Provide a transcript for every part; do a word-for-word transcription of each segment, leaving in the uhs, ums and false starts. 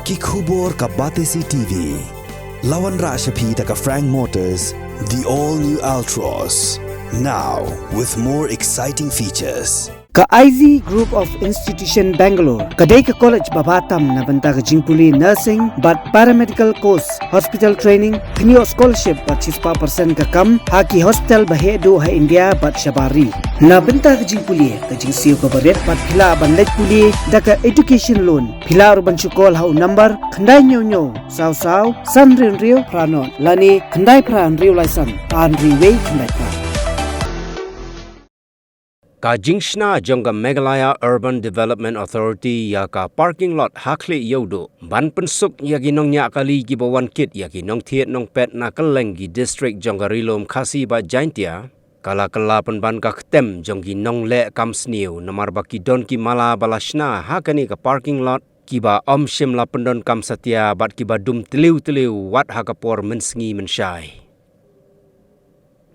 Ki khubor ka Batesi T V. La wanrah sha phi da ka Frank Motors, the all new Altroz. Now with more exciting features. Ka Ivy Group of Institution Bangalore ka dei ka college ba bha tam na bynta ka jingpule nursing bad paramedical course, hospital training, pynïoh scholarship bad shispah percent ka kam ha ki hospital ba heh duh ha India bad shabar ri. Na bynta ka jingpule, ka jingsiew kaba rit bad phi lah ban leit pule da ka education loan. Phi lah ruh ban shu call ha u number khyndai hynñiew hynñiew saw saw san hynriew hynriew phra nod lane khyndai phra hynriew lai san ar hynriew wei khyndai phra. Ka jingshna jong ka Meghalaya Urban Development Authority ïa ka parking lot ha Khlieh Ïewduh ban pynsuk ïa ki nongñiah kali kiba wan kit ïa ki nongthied nongpet na kylleng ki district jong ka Ri-lum Khasi bad Jaintia ka la kylla pynban ka ktem jong ki nongleh kam sniew, namar ba ki don ki mala ba la shna ha kane ka parking lot kiba ym shym la pyndonkam satia bad kiba dum tliw tliw wat ha ka por mynsngi mynshai.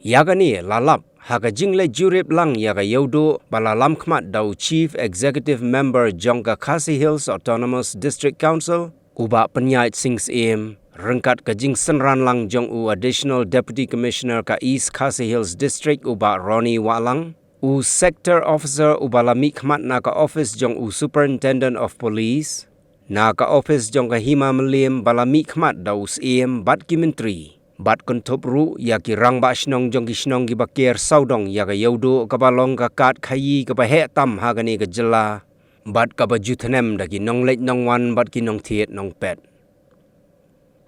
Ïa kane la lap ha ka jingleit jurip lang ïa ka Ïewduh ba la lamkhmat da u Chief Executive Member jong ka Khasi Hills Autonomous District Council, u Bah Pynïaid Sing Syiem, ryngkat ka jingsynran lang jong u Additional Deputy Commissioner ka East Khasi Hills District, u Bah Ronnie Wahlang, u Sector Officer uba la mihkhmat na ka office jong u Superintendent of Police, na ka office jong ka Hima Mylliem ba la mihkhmat da u Syiem bad ki myntri, bad kynthup ruh ïa ki rangbah shnong jong ki shnong kiba ker sawdong ïa ka Ïewduh kaba long ka kad khaïi kaba heh tam ha kane ka jylla bad kaba ju thnem da ki nongleit nongwan bad ki nongthied nongpet.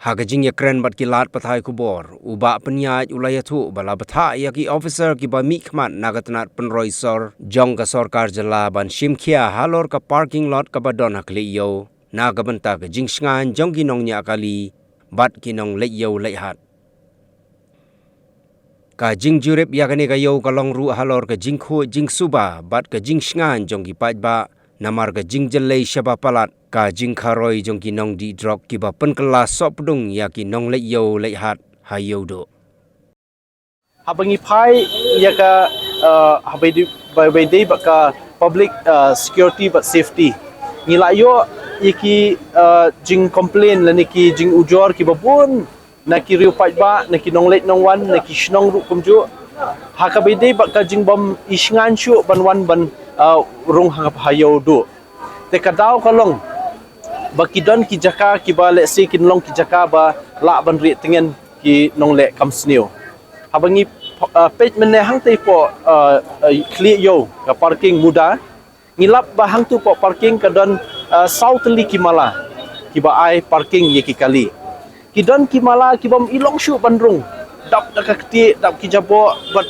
Ha ka jingïakren bad ki lad pathai khubor, u Bah Pynïaid u la ïathuh ba la bthah ïa ki officer kiba mihkhmat na ka tnat pynroi sor jong ka sorkar jylla ban shim khia halor ka parking lot kaba don ha Khlieh Ïew na ka bynta ka jingshngaiñ jong ki nongñiah kali bad ki nongleit ïew leit hat. Ka jingjurip ïa kane ka ïew ka long ruh halor ka jingkhuid jingsuba bad ka jingshngaiñ jong ki paidbah namar ka jingjyllei shaba palat ka jingkharoi jong ki nongdih drok kiba pynkylla sohpdung ïa ki nongleit ïew leit hat ha Ïewduh. Haba ngi phai ïa ka, eh, haba dei, ba, ba dei bad ka public, eh, security bad safety, ngi la ïoh ïa ki, eh, jingcomplain lane ki jingujor kiba bun na ki riew paidbah, na ki nongleit nongwan, na ki shnong ruh kumjuh, ha kaba dei bad ka jingbym ishngaiñ shuh ban wan ban, ah, rung ha, ha Ïewduh. Te ka daw ka long ba ki don ki jaka kiba lehse kin long ki jaka ba lah ban rieh tngen ki nongleh kam sniew. Haba ngi, ah, peit mynne hangtei hapoh, ah, ah, Khlieh Ïew ka parking MUDA, ngi lap ba hangtu hapoh parking ka don, ah, saw tylli ki mala kiba ai parking ïa ki kali. Ki don ki mala kibym i long shuh ban rung, dap da ka ktieh, dap ki jaboh, bad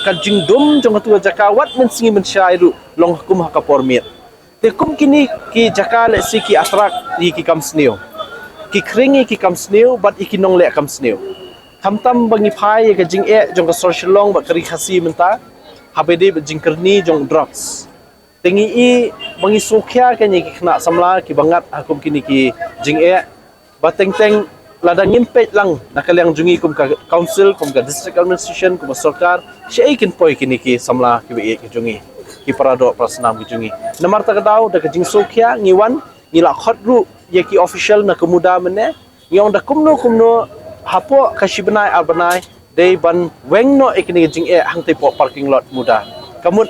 ka jingdum jong katu ka jaka wat mynsngi mynshai ruh long kum ha ka por miet. Te kum kine ki jaka lehse ki attract ïa ki kam sniew, ki khring ïa ki kam sniew bad ïa ki nongleh kam sniew. Khamtam ba ngi phai ïa ka jingeh jong ka sor Shillong bad ka Ri Khasi mynta, haba dei bad jingkyrni jong drugs. Te ngi i ba ngi sngewkhia kein ïa ki khynnah samla kiba ngat ha kum kine ki jingeh, ba teng teng lada ngim peit lang na ka liang jong ngi kum ka council, kum ka district administration, kum ka sorkar, shaei kin poi kine ki samla kiba ïeit ki jong ngi, ki para doh para snam ki jong ngi. Namar kata ka daw da ka jingsngewkhia ngi wan, ngi la khot ruh ïa ki official na ka MUDA mynne, ngi ong da kumno kumno hapoh ka shi bnai ar bnai dei ban weng noh ïa kine ki jingeh hangtei hapoh parking lot MUDA. Ka mut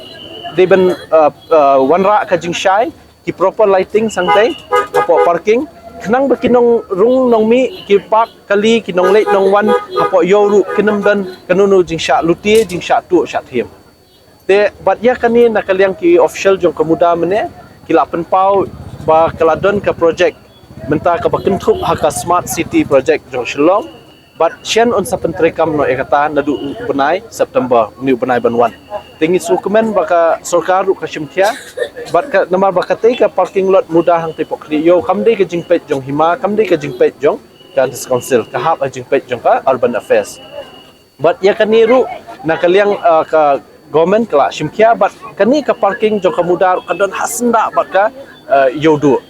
dei ban, uh, uh, wanrah ka jingshai, ki proper lighting sangtei hapoh parking, khnang ba ki nongrung nongmih, ki park kali, ki nongleit nongwan hapoh ïew ruh kin ym don kano kano jingshah lute, jingshah tuh shah thiem. Te bad ïa kane na ka liang ki official jong ka MUDA mynne ki la pynpaw ba ka la don ka project mynta kaba kynthup ha ka Smart City Project jong Shillong. Bad shen un sa pyntreikam noh ïa kata naduh u bnai September, une u bnai ban wan. Te ngi sngewkmen ba ka sorkar ruh ka shim khia bad ka, namar ba katei ka parking lot MUDA hangtei hapoh Khlieh Ïew kam dei ka jingpeit jong Hima, kam dei ka jingpeit jong ka District Council, ka hap ha jingpeit jong ka Urban Affairs. Bad ïa kane ruh na ka liang, ah, ka government ka la shim khia bad kane ka parking jong ka MUDA ruh ka don ha syndah bad ka, ah, Ïewduh.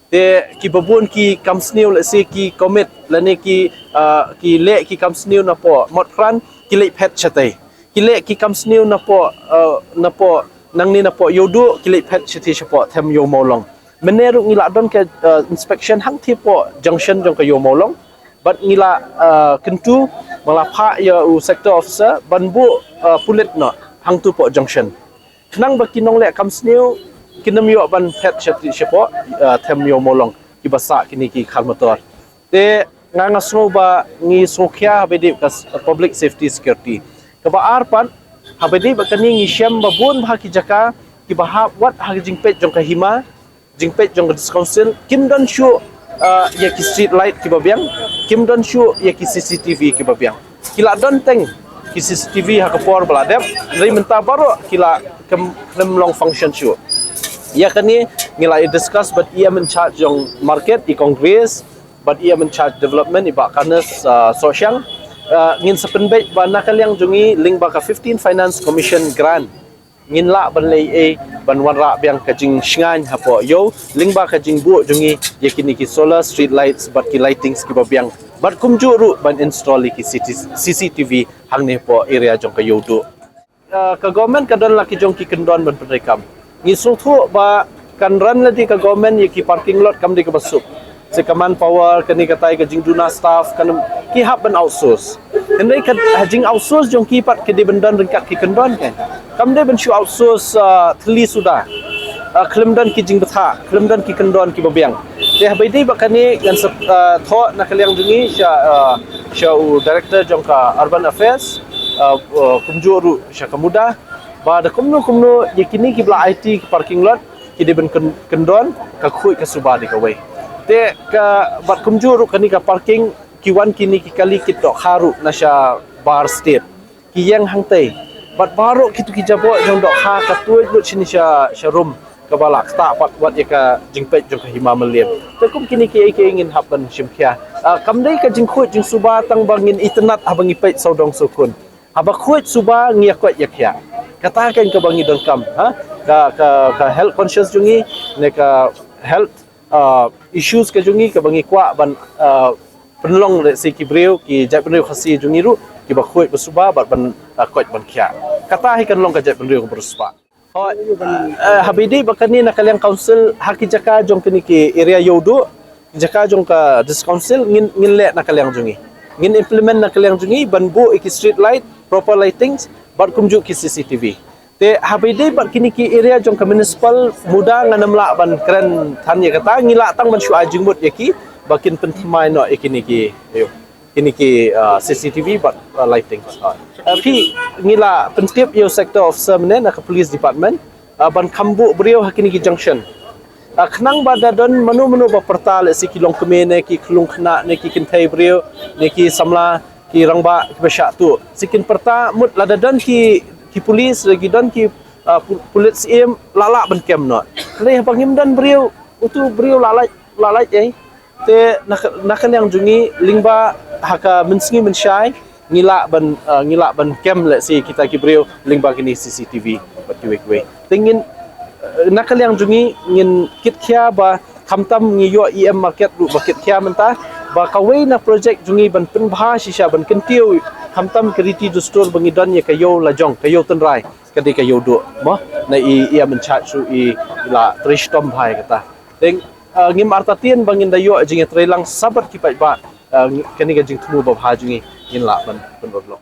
Te kiba bun ki kam sniew lehse ki commit lane ki, ah, ki leh ki kam sniew napoh Motphran, ki leit phet shatei. Ki leh ki kam sniew napoh, ah, napoh nangne napoh Ïewduh, ki leit phet shatei shapoh them Ïew Mawlong. Mynne ruh ngi la don ka, uh, inspection hangtei hapoh junction jong ka Ïew Mawlong. Bad ngi la, uh, kyntu, ba la phah ïa u sector officer ban buh, uh, pulit noh hangto hapoh junction. Khnang ba ki nongleh kam sniew kin ym ïoh ban phet sha ti shapoh, uh, them Ïew Mawlong kiba sah kine ki khar motor. Te nga nga sngew ba ngi sngewkhia haba ïadei ka s-, public safety security. Kaba ar pat, haba ïadei bad kane ngi shem ba bun bha ki jaka kiba hap wat ha ka jingpeit jong ka hima, jingpeit jong ka District Council, kim don shuh, uh, ïa ki street light kiba biang, kim don shuh ïa ki C C T V kiba biang. Ki la don teng ki C C T V ha ka por ba la dep, hynrei mynta baroh ki la khlem, khlem long function shuh. Ïa kane ngi la ïa discuss bad E M in charge jong market, i Kong Grace, bad E M in charge development, i Bah Kanes, uh, Sohshang. Uh, ngin sa pynbeit ba na ka liang jong ngi lyngba ka fifteen Finance Commission grant ngin lah ban leh ei, ban wanrah biang ka jingshngaiñ hapoh Ïew lyngba ka jingbuh jong ngi ïa kine ki solar street lights bad ki lightings kiba biang. Bad kumjuh ruh ban install ïa ki C C T V hangne hapoh area jong ka Ïewduh. Uh, ka government ka don la ki jong ki kyndon ban pyntrei kam. Ngi sngewthuh ba kan ran lade ka government ïa ki parking lot kam dei kaba suk. Sa ka manpower, kane katai ka jingduna staff, kan ki hap ban outsource. Hynrei ka, ha jing outsource jong ki pat ka dei ban don ryngkat ki kyndon kan. Kam dei ban shu outsource, uh, thylli suda. Uh, khlem don ki jingbthah, khlem don ki kyndon kiba biang. Te haba ïadei bad kane ngan sa, uh, thoh na ka liang jong ngi sha, uh, sha u director jong ka Urban Affairs, uh, uh, kumjuh ruh sha ka MUDA. Ba da kumno kumno ïa kine kiba la aiti ki parking lot ki dei ban kyn-, kyndon, ka khuid ka suba dei kawei. Te ka bad kumjuh ruh kane ka parking ki wan kine ki kali kit dohkha ruh na shabar state. Ki ïeng hangtei. Bad baroh kito ki jaboh jong dohkha ka tuid lut shane sha, sha rum kaba la ktah pat wat ïa ka jingpeit jong ka hima mylliem. Te kum kine kiei kiei ngin hap ban shim khia. Ah, kam dei ka jingkhuid jingsuba tang ba ngin itynnad haba ngi peit sawdong sawkun. Haba khuid suba ngi ïa koit ïa khiah. Kata kan kaba ngi donkam, ha? Ka, ka, ka health conscious jong ngi, ne ka health, uh, issues ka jong ngi kaba ngi kwah ban, uh, pynlong lehse ki briew, ki jaitbynriew Khasi jong ngi ruh kiba khuid ba suba bad ban, uh, koit ban khiah. Kata hi kan long ka jaitbynriew kaba riewspah. Hooid, eh, haba ïadei bad kane na ka liang council ha ki jaka jong kine ki area Ïewduh, ki jaka jong ka District Council ngin, ngin leh na ka liang jong ngi. Ngin implement na ka liang jong ngi ban buh ïa ki street light, proper lightings, bad kumjuh ki C C T V. Te haba ïadei bad kine ki area jong ka municipal, MUDA ngan ym lah ban kren than ïa kata, ngi lah tang ban shu ai jingmut ïa ki ba kin pynthymmai noh ïa kine ki, ïa kine ki, uh, C C T V bad, uh, lighting. Uh, phi, ngi la pyntip ïa u sector officer mynne na ka police department, uh, ban kham buh briew ha kine ki junction. Uh, khnang ba da don mano mano ba pyrta lehse ki longkmie ne ki khyllung khynnah ne ki kynthei briew ne ki samla ki rangbah kiba shah tuh. Sa kin pyrta mut lada don ki, ki police, lada don ki, uh, pu-, pulit syiem la lah ban kem noh. Hynrei haba ngim don briew, utu briew la lait, la lait ei. Te na ka, na ka liang jong ngi lyngba ha ka mynsngi mynshai ngi lah ban, uh, ngi lah ban kem lehse kita ki briew lyngba kine C C T V bad kiwei kiwei. Te ngin, uh, na ka liang jong ngi ngin kit khia ba khamtam ngi ïoh E M market ruh ba kit khia mynta ba kawei na project jong ngi ban pynbha shisha ban kyntiew khamtam ka riti dustur ba ngi don ïa ka ïew lajong ka ïew tynrai. Ka dei ka Ïewduh mo, na i, i Ïa Mynshuwa shu i la trei shitom bha ïa kata. Te, uh, ngim artatien ba ngin da ïoh jingïatreilang sabad ki paidbah, uh, kane ka jingthmu babha jong ngi ngin lah ban pynurlong.